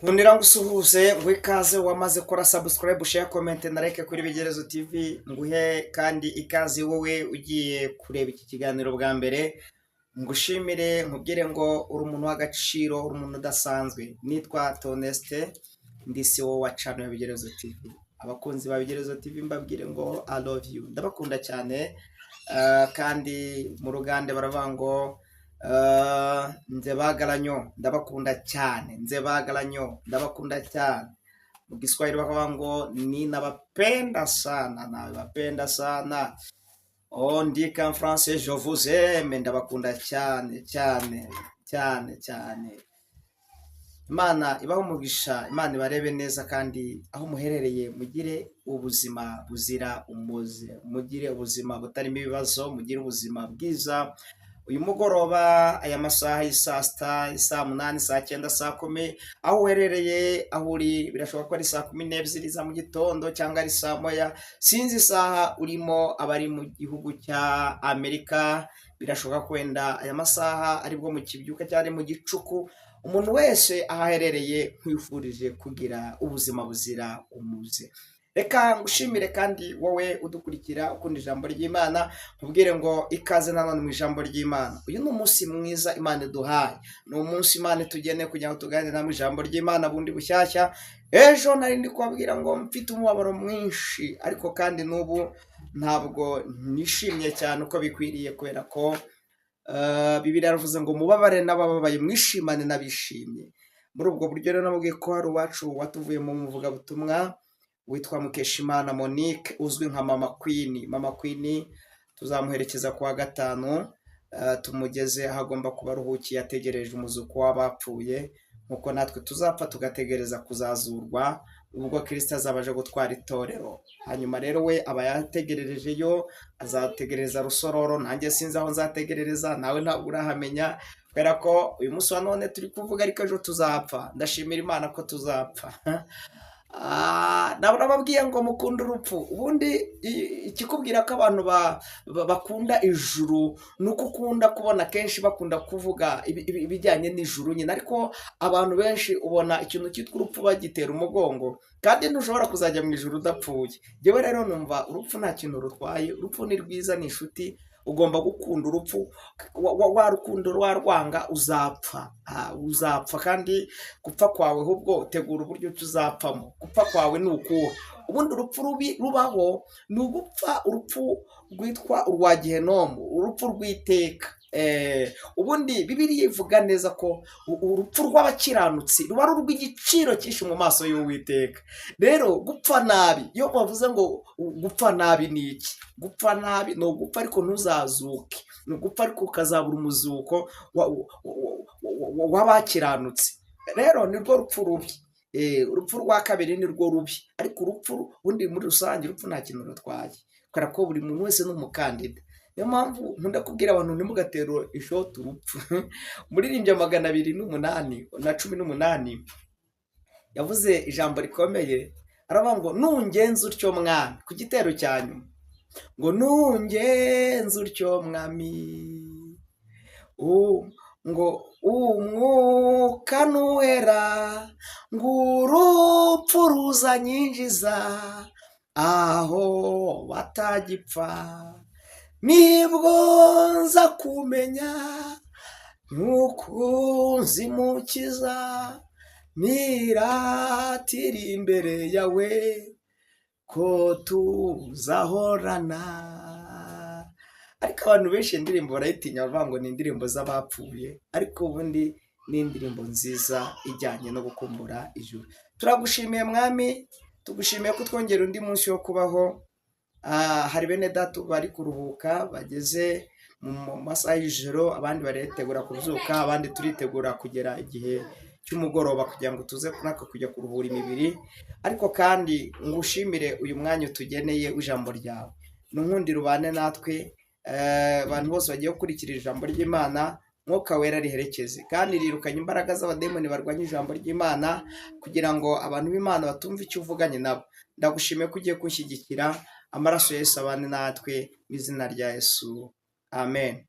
Nkundira ngusuhuze, nguhe ikaze wamaze kora subscribe, share, comment na like kuri Bigerezo TV. Nguhe kandi ikaze wowe ugiye kureba iki kiganiro bwa mbere, ngushimire, nkubwire ngo uri umuntu w'agaciro, uri umuntu udasanzwe. Nitwa Toneste, ndi CEO wa channel ya Bigerezo TV. Abakunzi ba Bigerezo TV, mbabwire ngo I love you, ndabakunda cyane. Kandi mu rugande baravuga ngo "Nze baagala nnyo", ndabakunda cyane. "Nze baagala nnyo", ndabakunda cyane. Mu Giswahili bakavuga ngo "Ninawapenda sana", nawapenda sana. On dit qu'en français "Je vous aime", ndabakunda cyane cyane cyane cyane. Imana ibahe umugisha, Imana ibarebe neza, kandi aho muherereye mugire ubuzima buzira umuze, mugire ubuzima butarimo ibibazo, mugire ubuzima bwiza. Uyu mugoroba, aya masaha y'i saa 6, saa 8, saa 9, saa 10, aho uherereye, aho uri, birashoboka ko ari saa 12 za mu gitondo cyangwa ari saa 1, sinzi isaha urimo. Abari mu gihugu cya Amerika, birashoboka ko wenda aya masaha aribwo mu kibyuka cyangwa ari mu gicuku. Umuntu wese aho aherereye, nkwifurije kugira ubuzima buzira umuze. Reka ngushimire kandi wowe udukurikira, ukunda ijambo ry'Imana, nkubwire ngo ikaze nanone mu ijambo ry'Imana. Uyu ni umunsi mwiza Imana iduhaye, ni umunsi Imana itugeneye kugira ngo tuganire namwe ijambo ry'Imana bundi bushyashya. Ejo nari ndi kubabwira ngo mfite umubabaro mwinshi, ariko kandi n'ubu ntabwo nishimye cyane uko bikwiriye, kubera ko Bibiliya yaravuze ngo mubabare n'abababaye, mwishimane n'abishimye. Muri ubwo buryo rero nababwiye ko hari uwacu watuvuyemo, umuvugabutumwa witwa Mukeshimana Monique uzwi nka Mama Queen. Mama Queen tuzamuherekeza kuwa gatanu, tumugeze aho agomba kuba aruhukiye, ategereje umuzuko w'abapfuye, nkuko natwe tuzapfa tugategereza kuzazurwa ubwo Kirisita azaba aje gutwara itorero. Hanyuma rero we aba yategererejeyo, azategereza Rusororo. Nanjye sinzi aho nzategerereza, nawe ntabwo urahamenya, kubera ko uyu munsi wa none turi kuvuga, ariko ejo tuzapfa. Ndashimira Imana ko tuzapfa. Nababwiye ngo mukunde urupfu. Ubundi ikikubwira ko abantu bakunda ijuru ni uko ukunda kubona kenshi bakunda kuvuga ibijyanye n'ijuru nyine, ariko abantu benshi ubona ikintu cyitwa urupfu bagitera umugongo, kandi ntushobora kuzajya mu ijuru udapfuye. Njyewe rero numva urupfu nta kintu rutwaye. Urupfu ni rwiza, ni inshuti. Ugomba gukunda urupfu, wa rukundo warwanga uzapfa. Uzapfa, kandi gupfa kwawe ahubwo tegura uburyo ki uzapfamo. Gupfa kwawe ni ukuhe? Ubundi urupfu rubi rubaho ni ugupfa urupfu rwitwa urwa gihenomu, urupfu rw'iteka. Ubundi Bibiliya ivuga neza ko urupfu rw'abakiranutsi ruba ari urw'igiciro cyinshi mu maso y'Uwiteka. Rero gupfa nabi, iyo bavuze ngo gupfa nabi ni iki? Gupfa nabi ni ugupfa ariko ntuzazuke, ni ugupfa ariko ukazabura umuzuko w'abakiranutsi. Rero nirwo rupfu rubi. Urupfu rwa kabiri ni rwo rubi, ariko urupfu ubundi muri rusange, urupfu nta kintu rutwaye, kubera ko buri muntu wese ni umukandida. Niyo mpamvu nkunda kubwira abantu ntimugatere ishoti urupfu. Umuririmbyi 208 na 18 yavuze ijambo rikomeye, aravuga ngo "Nungenza utyo Mwami", ku gitero cya nyuma ngo "Nungenza utyo Mwami", ngo "Umwuka nuhera", ngo "Urupfu ruzanyinjiza aho batagipfa, nibwo nza kumenya nukunzi Mukiza, niratira imbere yawe ko tuzahorana." Ariko abantu benshi indirimbo barayitinya, bavuga ngo ni indirimbo z'abapfuye, ariko ubundi ni indirimbo nziza ijyanye no gukumbura ijuru. Turagushimiye Mwami, tugushimiye ko twongera undi munsi wo kubaho. Hari bene data bari kuruhuka, bageze mu masaha y'ijoro, abandi baritegura kubyuka, abandi turitegura kugera igihe cy'umugoroba kugira ngo tuze natwe kujya kuruhura imibiri. Ariko kandi ngushimire uyu mwanya utugeneye w'ijambo ryawe. N'ubundi rubane natwe, abantu bose bagiye gukurikira ijambo ry'Imana, Mwuka Wera riherekeze, kandi rirukanye imbaraga z'abademoni barwanya ijambo ry'Imana, kugira ngo abantu b'Imana batumve icyo uvuganye nabo. Ndagushimiye ko ugiye kunshyigikira. Amaraso ya Yesu abane natwe, mu izina rya Yesu, amen.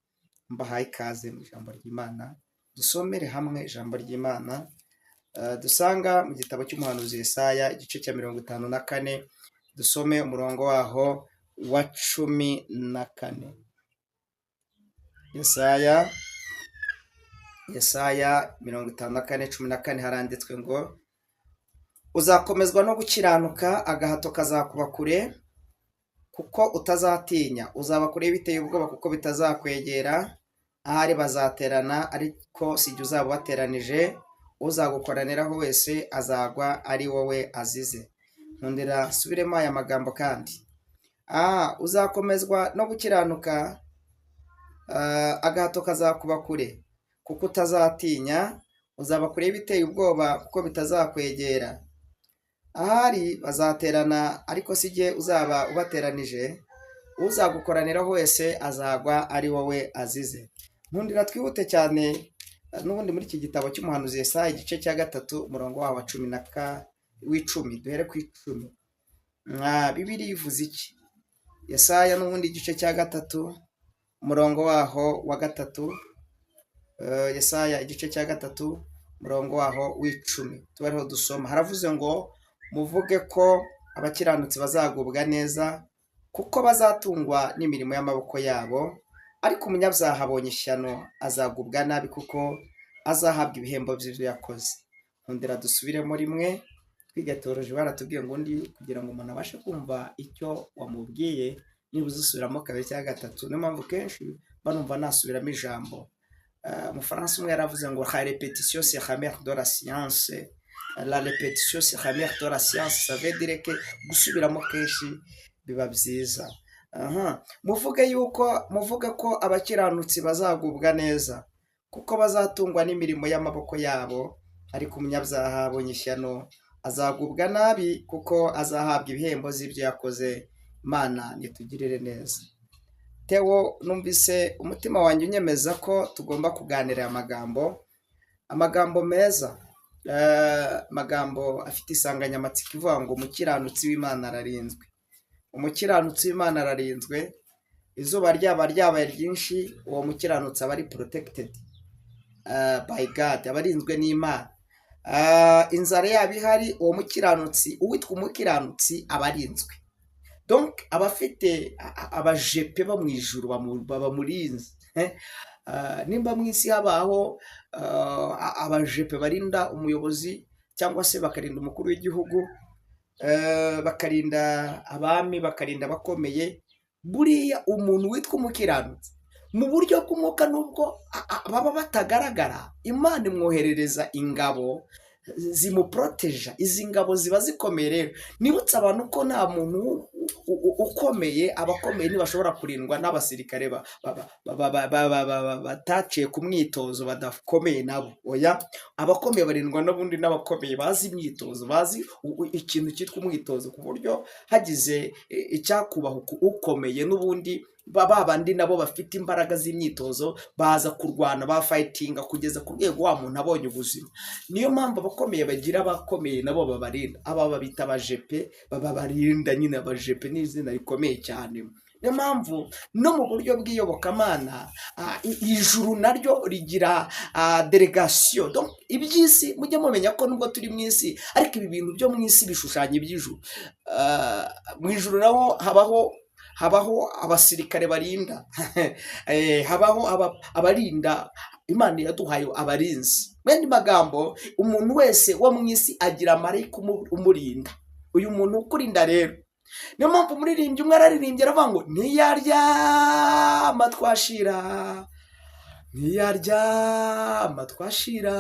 Mbahaye ikaze mu ijambo ry'Imana, dusomere hamwe ijambo ry'Imana. Dusanga mu gitabo cy'umuhanuzi Yesaya, igice cya 54, dusome umurongo waho wa 14. Yesaya 54:14, haranditswe ngo: "Uzakomezwa no gukiranuka, agahato kazakuba kure, kuko utazatinya. Uzaba kure y'ibiteye ubwoba, kuko bitazakwegera. Ahari bazaterana, ariko si jye uzaba ubateranije. Uzagukoraniraho wese azagwa ari wowe azize." Nkundira nsubiremo aya magambo kandi. Uzakomezwa no gukiranuka, agahato kazakuba kure, kuko utazatinya. Uzaba kure y'ibiteye ubwoba, kuko bitazakwegera. Ahari bazaterana, ariko si jye uzaba ubateranije. Uzagukoraniraho wese azagwa ari wowe azize. Nkundira twihute cyane n'ubundi muri iki gitabo cy'umuhanuzi Yesaya, igice cya 3, umurongo wawo wa cumi na ka w'icumi, duhere ku 10. Bibiliya ivuze iki? Yesaya n'ubundi, igice cya 3, umurongo waho wa 3. Yesaya igice cya 3, umurongo waho w'10, tuba ariho dusoma. Haravuze ngo: "Muvuge ko abakiranutsi bazagubwa neza, kuko bazatungwa n'imirimo y'amaboko yabo. Ariko umunyabyaha abonye ishyano, azagubwa nabi, kuko azahabwa ibihembo by'ibyo yakoze." Nkundira dusubiremo rimwe. Twiga théologie baratubwiye ngo undi kugira ngo umuntu abashe kumva icyo wamubwiye, niba uzisubiramo kabiri cyangwa gatatu. Niyo mpamvu kenshi banumva nasubiramo ijambo. Umufaransa umwe yaravuze ngo: "La répétition, c'est la mère de la science." La répétition, c'est la mère de la science. Ça veut dire que gusubiramo kenshi biba byiza. Aha, muvuge yuko, muvuge ko abakiranutsi bazagubwa neza, kuko bazatungwa n'imirimo y'amaboko yabo. Ariko umunyabyaha abonye ishyano, azagubwa nabi, kuko azahabwa ibihembo z'ibyo yakoze. Imana nitugirire neza. Tewo, numvise umutima wanjye unyemeza ko tugomba kuganira aya magambo, amagambo meza, amagambo afite insanganyamatsiko ivuga ngo: "Umukiranutsi w'Imana ararinzwe." Umukiranutsi w'Imana ararinzwe. Izuba ryaba ryabaye ryinshi, uwo mukiranutsi aba ari protected by God, aba arinzwe n'Imana. Inzara yaba ihari, uwo mukiranutsi, uwitwa umukiranutsi, aba arinzwe. Donc aba afite abajepe bo mu ijuru bamurinze. Nimba mu isi habaho abajepe barinda umuyobozi, cyangwa se bakarinda umukuru w'igihugu, bakarinda abami, bakarinda abakomeye, buriya umuntu witwa umukiranutsi mu buryo bw'umwuka, nubwo baba batagaragara, Imana imwoherereza ingabo zimuporoteja. Izi ngabo ziba zikomeye. Rero nibutse abantu ko nta muntu ukomeye, abakomeye ntibashobora kurindwa n'abasirikare bataciye ku mwitozo, badakomeye nabo. Oya, abakomeye barindwa n'ubundi n'abakomeye bazi imyitozo, bazi ikintu cyitwa umwitozo, ku buryo hagize icyakubaha ukomeye, n'ubundi ba bandi nabo bafite imbaraga z'imyitozo baza kurwana, bafayitinga kugeza ku rwego wa muntu abonye ubuzima. Niyo mpamvu abakomeye bagira abakomeye nabo babarinda. Aba babita abajepe babarinda nyine. Abajepe ni izina rikomeye cyane. Niyo mpamvu no mu buryo bw'iyobokamana, ijuru naryo rigira délégation. Donc, iby'isi, mujye mumenya ko nubwo turi mu isi, ariko ibi bintu byo mu isi bishushanya iby'ijuru. Mu ijuru naho habaho abasirikare barinda, habaho abarinda. Imana yaduhaye abarinzi. Mu yandi magambo, umuntu wese wo mu isi agira marayika umurinda. Uyu muntu ukurinda rero, niyo mpamvu umuririmbyi umwe araririmbye, aravuga ngo: "Ntiyaryama twashira, ntiyaryama twashira,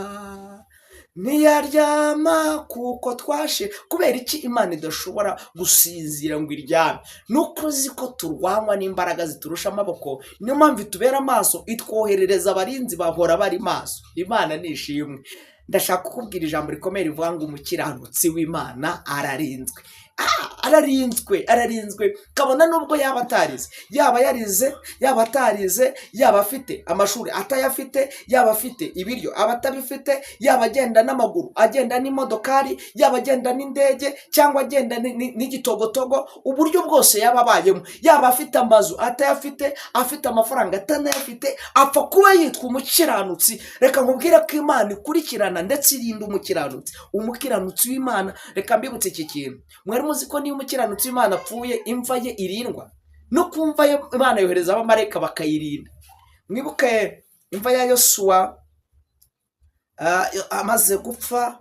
ntiyaryama kuko twashe." Kubera iki Imana idashobora gusinzira ngo iryame? Nuko uzi ko turwanywa n'imbaraga ziturusha amaboko. Niyo mpamvu itubera amaso, itwoherereza abarinzi bahora bari maso. Imana ni ishimwe. Ndashaka kukubwira ijambo rikomeye rivuga ngo: umukiranutsi w'Imana ararinzwe. Ararinzwe, ararinzwe, kabona nubwo yaba atarize, yaba yarize, yaba atarize, yaba afite amashuri, atayafite, yaba afite ibiryo, aba atabifite, yaba agenda n'amaguru, agenda n'imodokari, yaba agenda n'indege cyangwa agenda n'igitogotogo, uburyo bwose yaba abayemo, yaba afite amazu, atayafite, afite amafaranga, atanayafite, apfa kuba yitwa umukiranutsi. Reka nkubwire ko Imana ikurikirana ndetse irinda umukiranutsi, umukiranutsi w'Imana. Reka mbibutse iki kintu: mwari muzi ko niyo umukiranutsi w'Imana apfuye, imva ye irindwa? No ku mva ye Imana yohereza abamarayika bakayirinda. Mwibuke imva ya Yosuwa amaze gupfa,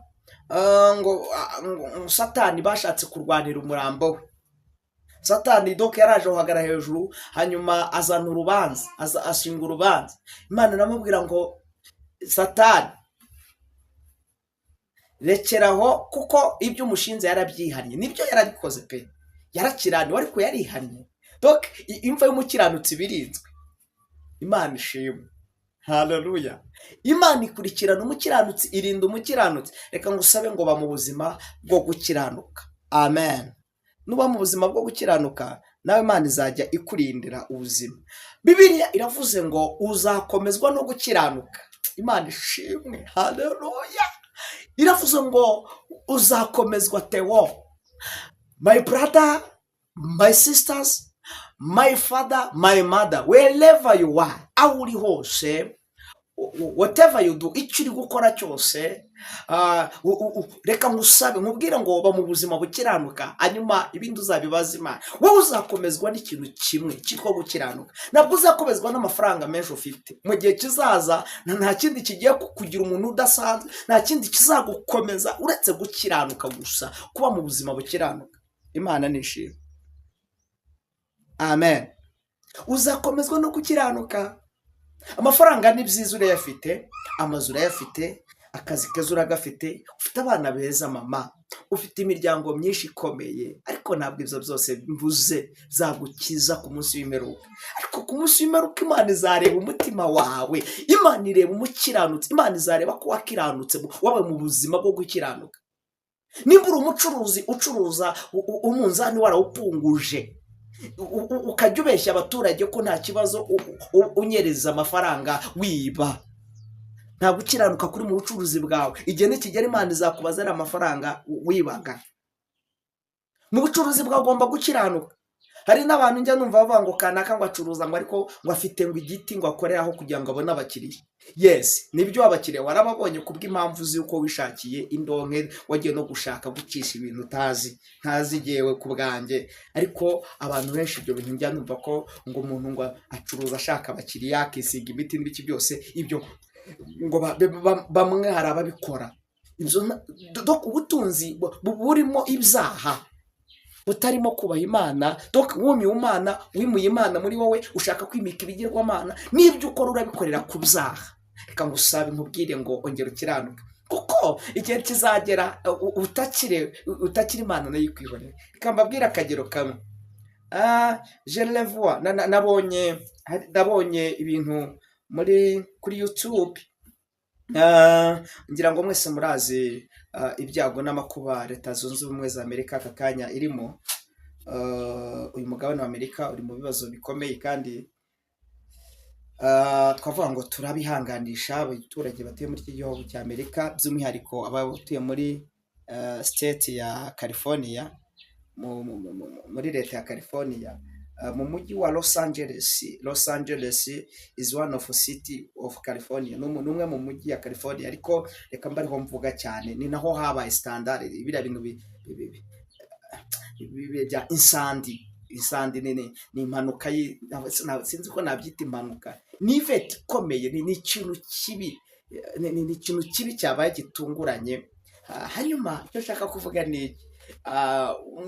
ngo Satani bashatse kurwanira umurambo we. Satani donc yaraje guhagarara hejuru, hanyuma azana urubanza, ashinga urubanza. Imana iramubwira ngo: "Satani, rekeraho, kuko ibyo umushinze yarabyihannye." Nibyo, yarabikoze pe, yarakiraniwe, ariko yarihannye. Donc imva y'umukiranutsi birinzwe. Imana ishimwe, haleluya! Imana ikurikirana umukiranutsi, irinda umukiranutsi. Reka ngusabe ngo ba mu buzima bwo gukiranuka. Amen. Nuba mu buzima bwo gukiranuka, nawe Imana izajya ikurindira ubuzima. Bibiliya iravuze ngo uzakomezwa no gukiranuka. Imana ishimwe, haleluya! Iravuze ngo uzakomezwa. Tewo, my brother, my sisters, my father, my mother, wherever you are, aho uri hose, whatever you do, icyo uri gukora cyose, reka ngusabe, nkubwire ngo ba mu buzima bukiranuka, hanyuma ibindi uzabibaza Imana. Wowe uzakomezwa n'ikintu kimwe cyitwa gukiranuka. Ntabwo uzakomezwa n'amafaranga menshi ufite mu gihe kizaza. Nta kindi kigiye kukugira umuntu udasanzwe, nta kindi kizagukomeza uretse gukiranuka gusa, kuba mu buzima bukiranuka. Imana nishimwe, amen. Uzakomezwa no gukiranuka. Amafaranga ni byiza, urayafite, amazu urayafite, akazi keza uragafite, ufite abana beza, mama, ufite imiryango myinshi ikomeye, ariko ntabwo ibyo byose mvuze zagukiza ku munsi w'imperuka. Ariko ku munsi w'imperuka Imana izareba umutima wawe. Imana ireba umukiranutsi. Imana izareba ko wakiranutse, wabaye mu buzima bwo gukiranuka. Nimba uri umucuruzi, ucuruza umunzani warawupunguje, ukajya ubeshya abaturage ko nta kibazo, unyereza amafaranga, wiba, nta gukiranuka kuri mu bucuruzi bwawe, igihe nikigera Imana izakubaza ariya mafaranga wibaga. Mu bucuruzi bwawe ugomba gukiranuka. Hari n'abantu njya numva bavuga ngo kanaka ngo acuruza, ngo ariko ngo afite ngo igiti ngo akoreraho kugira ngo abone abakiriya. Yes, nibyo, abakiriya warababonye kubw'impamvu z'uko wishakiye indonke, wagiye no gushaka gucisha ibintu utazi, ntazi yewe ku bwanjye. Ariko abantu benshi ibyo bintu njya numva ko ngo umuntu ngo acuruza ashaka abakiriya, akisiga imiti n'ibiki byose, ibyo ngo bamwe hari ababikora ibyo. Donc ubutunzi burimo ibyaha, butarimo kubaha Imana. Donc wumiye Imana, wimuye Imana muri wowe, ushaka kwimika ibigirwamana, n'ibyo ukora urabikorera ku byaha. Reka ngusabe, nkubwire ngo ongera ukiranuke, kuko igihe kizagera utakire, utakire, Imana nayo ikwihorera. Reka mbabwire akagero kamwe. Je le vois, nabonye ibintu muri kuri YouTube. Ngira ngo mwese murazi ibyago n'amakuba Leta Zunze Ubumwe za Amerika aka kanya irimo. Uyu mugabane wa Amerika uri mu bibazo bikomeye, kandi twavuga ngo turabihanganisha abaturage batuye muri iki gihugu cya Amerika, by'umwihariko abatuye muri state ya California, muri leta ya California, mu mujyi wa Los Angeles. Los Angeles is one of city of California, ni umwe mu mujyi ya California, ariko reka mbe ariho mvuga cyane, ni naho habaye standard biriya bintu bya incendie. Incendie ni impanuka, sinzi ko nabyita impanuka, ni event ikomeye, ni ikintu kibi, ni ikintu kibi cyabaye gitunguranye. Hanyuma icyo nshaka kuvuga ni iki: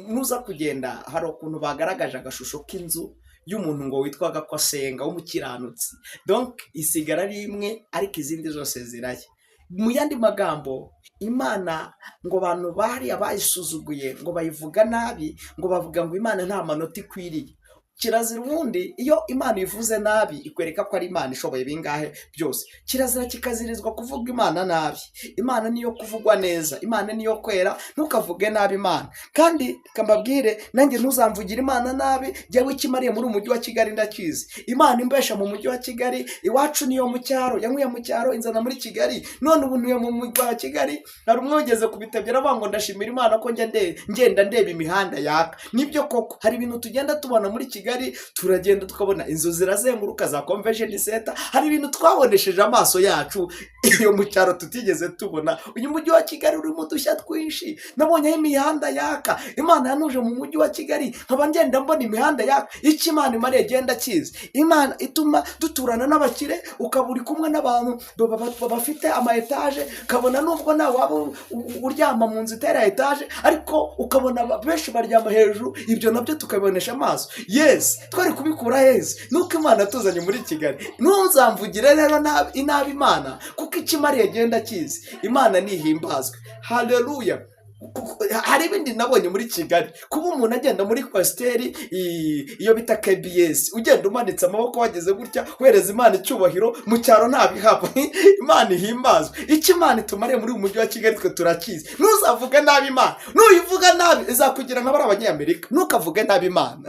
nuza kugenda, hari ukuntu bagaragaje agashusho k'inzu y'umuntu ngo witwaga ko asenga w'umukiranutsi, donc isigara ari imwe ariko izindi zose zirashya. Mu yandi magambo, Imana ngo abantu bariya bayisuzuguye, ngo bayivuga nabi, ngo bavuga ngo Imana nta manota ikwiriye. Kirazira ubundi iyo Imana ivuze nabi ikwereka ko ari Imana ishoboye bingahe byose. Kirazira kikazirizwa kuvuga Imana nabi. Imana niyo kuvugwa neza, Imana niyo kwera, ntukavuge nabi Imana. Kandi reka mbabwire, nanjye ntuzamvugire Imana nabi. Jyewe ikimariye muri umujyi wa Kigali ndakizi. Imana imbesha mu mujyi wa Kigali, iwacu niyo mu cyaro, yankuye mu cyaro inzana muri Kigali, none ubu ntuye mu mujyi wa Kigali. Hari umwe wigeze kubitabira avuga ngo ndashimira Imana ko njya ngenda ndeba imihanda yaka. Nibyo koko, hari ibintu tugenda tubona muri Kigali, turagenda tukabona inzu zirazenguruka za Convention Center. Hari ibintu twabonesheje amaso yacu iyo mu cyaro tutigeze tubona. Uyu mujyi wa Kigali urimo udushya twinshi. Nabonye aho imihanda yaka. Imana yanuje mu mujyi wa Kigali, nkaba ngenda mbona imihanda yaka. Icyo Imana imariye genda kizi. Imana ituma duturana n'abakire, ukaba uri kumwe n'abantu bafite ama etaje, ukabona nubwo nawe waba uryama mu nzu itera etaje, ariko ukabona benshi baryama hejuru. Ibyo nabyo tukabibonesha amaso. Yes, twari kubikura heza nuko Imana tuzanye muri Kigali. Ntuzamvugire rero nabi inabi Imana, kuko icyo imariye genda kizi. Imana nihimbazwe, haleluya. Hari ibindi nabonye muri Kigali, kuba umuntu agenda muri coaster iyo bita KBS, ugenda umanitse amaboko wageze gutya uhereza Imana icyubahiro, mu cyaro ntabihaba. Imana ihimbazwe. Icyo Imana itumariye muri uyu mujyi wa Kigali twe turakizi. Ntuzavuge nabi Imana. Nuyivuga nabi izakugira nka bariya Abanyamerika. Ntukavuge nabi Imana,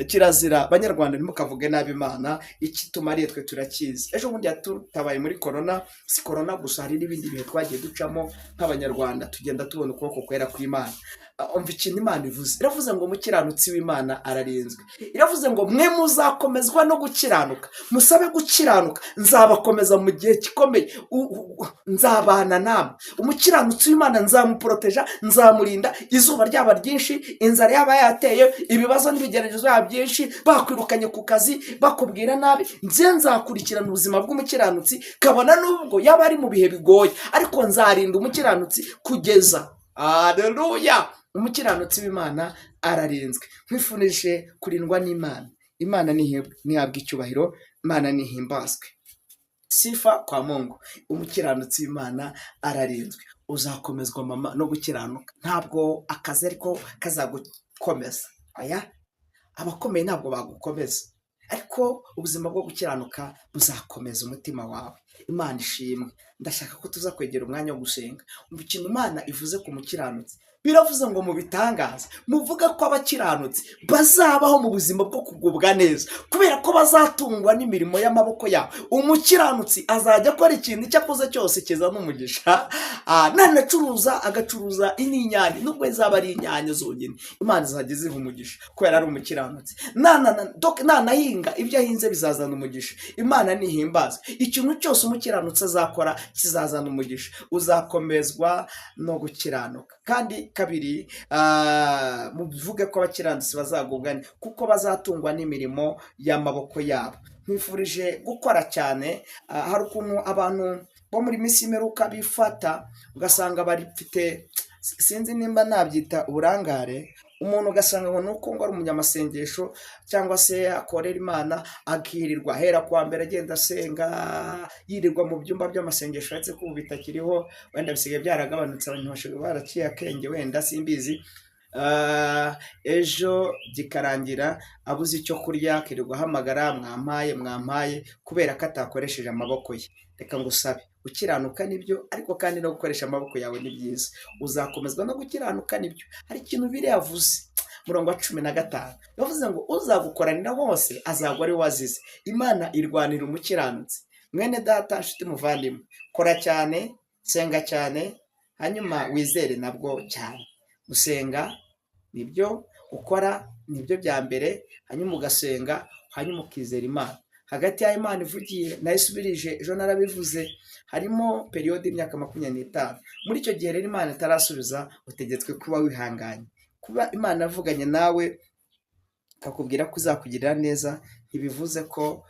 kirazira. Banyarwanda, ntimukavuge nabi Imana. Icyo itumariye twe turakizi. Ejo bundi yatutabaye muri korona. Si korona gusa, hari n'ibindi bihe twagiye ducamo nk'Abanyarwanda, tugenda tubona ukuboko kwera kw'Imana. Umva ikintu Imana ivuze. Iravuze ngo umukiranutsi w'Imana ararinzwe. Iravuze ngo mwe muzakomezwa no gukiranuka, musabe gukiranuka, nzabakomeza mu gihe gikomeye, nzabana namwe. Umukiranutsi w'Imana nzamuporoteja, nzamurinda izuba ryaba ryinshi, inzara yaba yateye, ibibazo n'ibigeragezo byaba byinshi, bakwirukanye ku kazi, bakubwira nabi, nze nzakurikirana ubuzima bw'umukiranutsi, kabona n'ubwo yaba ari mu bihe bigoye, ariko nzarinda umukiranutsi kugeza. Aleluya! Umukiranutsi w'Imana ararinzwe. Nkwifurije kurindwa n'Imana. Imana ntihabwe icyubahiro, Imana ntihimbazwe. Sifa kwa Mungu. Umukiranutsi w'Imana ararinzwe. Uzakomezwa, mama, no gukiranuka. Ntabwo akazi ariko kazagukomeza, oya, abakomeye ntabwo bagukomeza, ariko ubuzima bwo gukiranuka buzakomeza umutima wawe. Imana ishimwe. Ndashaka ko tuza kwegera umwanya wo gusenga. Umva ikintu Imana ivuze ku mukiranutsi. Biravuze ngo mu bitangaza muvuga ko abakiranutsi bazabaho mu buzima bwo kugubwa neza, kubera ko bazatungwa n'imirimo y'amaboko yabo. Umukiranutsi azajya akora ikintu icyo akoze cyose kizana umugisha. Nanacuruza agacuruza n'inyanya, nubwo zaba ari inyanya zonyine, Imana izajya iziha umugisha kubera ari umukiranutsi. Nanahinga, ibyo ahinze bizazana umugisha. Imana nihimbazwe. Ikintu cyose umukiranutsi azakora kizazana umugisha. Uzakomezwa no gukiranuka. Kandi kabiri, muvuge ko abakiranutsi bazagubwa neza kuko bazatungwa n'imirimo y'amaboko yabo. Nkwifurije gukora cyane. Hari ukuntu abantu bo muri minsi y'imperuka bifata, ugasanga barifite, sinzi nimba nabyita uburangare, umuntu ugasanga ngo ni uko ngo ari umunyamasengesho cyangwa se akorera Imana, akirirwa ahera kuwa mbere agenda asenga, yirirwa mu byumba by'amasengesho, uretse ko ubu bitakiriho, wenda bisigaye byaragabanutse, abantu bashobora baraciye akenge, wenda simbizi. Ejo bikarangira abuze icyo kurya, akirirwa ahamagara mwampaye, mwampaye, kubera ko atakoresheje amaboko ye. Reka ngusabe, gukiranuka nibyo, ariko kandi no gukoresha amaboko yawe ni byiza. Uzakomezwa no gukiranuka, nibyo. Hari ikintu biriya yavuze, murongo wa 15, yavuze ngo uzagukoranira hose azagwa ari we wazize. Imana irwanira umukiranutsi. Mwene data, nshuti, muvandimwe, kora cyane, senga cyane, hanyuma wizere nabwo cyane. Gusenga nibyo, gukora nibyo bya mbere, hanyuma ugasenga, hanyuma ukizera Imana. Hagati y'aho Imana ivugiye nayo isubirije, ejo narabivuze, harimo période y'imyaka 25. Muri icyo gihe rero Imana itarasubiza, utegetswe kuba wihanganye. Kuba Imana yavuganye nawe ikakubwira ko izakugirira neza, ntibivuze ko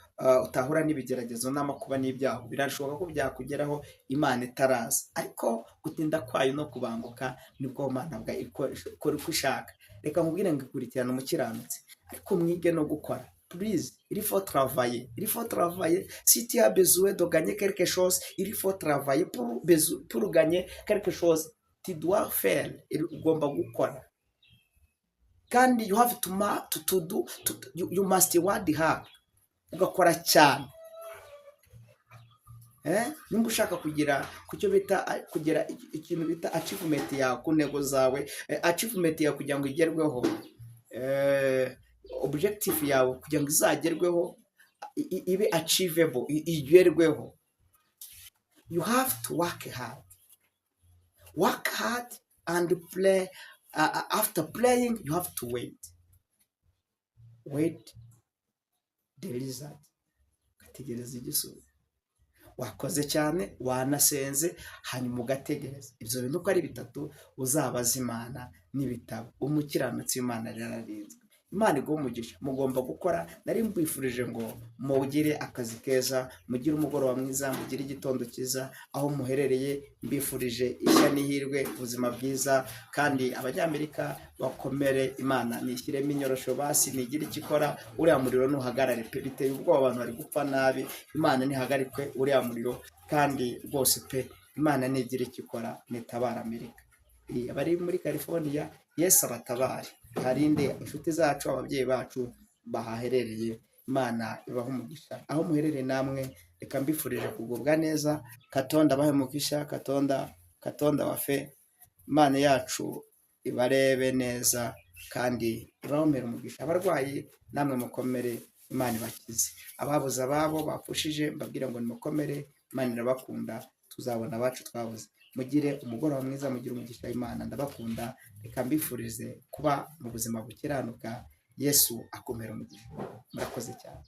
utahura n'ibigeragezo n'amakuba n'ibyago. Birashoboka ko byakugeraho Imana itaraza, ariko gutinda kwayo no kubanguka nibwo Imana ikora uko ishaka. Reka nkubwire ngo ikurikirana umukiranutsi, ariko mwige no gukora. Please, il faut travailler, il faut travailler. Si tu as besoin de gagner quelque chose, il faut travailler pour gagner quelque chose. Tu dois faire, ugomba gukora. Kandi you have to, ma, to, to do to, you, you must work hard, ugakora cyane. Nimba ushaka kugira ku cyo bita kugira ikintu bita achievement yawe ku ntego zawe, achievement yawe kugira ngo igerweho, objective yawe kugira ngo izagerweho, ibe achievable, igerweho, you have to work hard, work hard and play. After playing, you have to wait, wait the result, ugategereza igisubizo. Wakoze cyane, wanasenze, hanyuma ugategereza. Ibyo bintu uko ari bitatu uzabaza Imana n'ibitabo. Umukiranutsi w'Imana rero ararinzwe. Imana iguha umugisha. Mugomba gukora. Nari mbifurije ngo mugire akazi keza, mugire umugoroba mwiza, mugire igitondo cyiza aho muherereye. Mbifurije ishya n'ihirwe, ubuzima bwiza, kandi Abanyamerika bakomere. Imana nishyiremo inyorosho basi, nigire icyo ikora, uriya muriro ntuhagarare pe. Biteye ubwoba, abantu bari gupfa nabi. Imana ntihagarikwe uriya muriro, kandi rwose pe, Imana nigire icyo ikora, nitabara Amerika. Abari muri California, Yesu abatabare, harinde inshuti zacu, ababyeyi bacu bahaherereye. Imana ibahe umugisha aho muherereye. Namwe reka mbifurije kugubwa neza. Katonda abahe umugisha. Katonda, Katonda waffe, Imana yacu ibarebe neza kandi ibahomere umugisha. Abarwayi namwe mukomere, Imana ibakize. Ababuze ababo bapfushije, mbabwira ngo nimukomere, Imana irabakunda, tuzabona abacu twabuze. Mugire umugoroba mwiza, mugire umugisha w'Imana. Ndabakunda. Reka mbifurize kuba mu buzima bukiranuka. Yesu akomera umugisha. Murakoze cyane.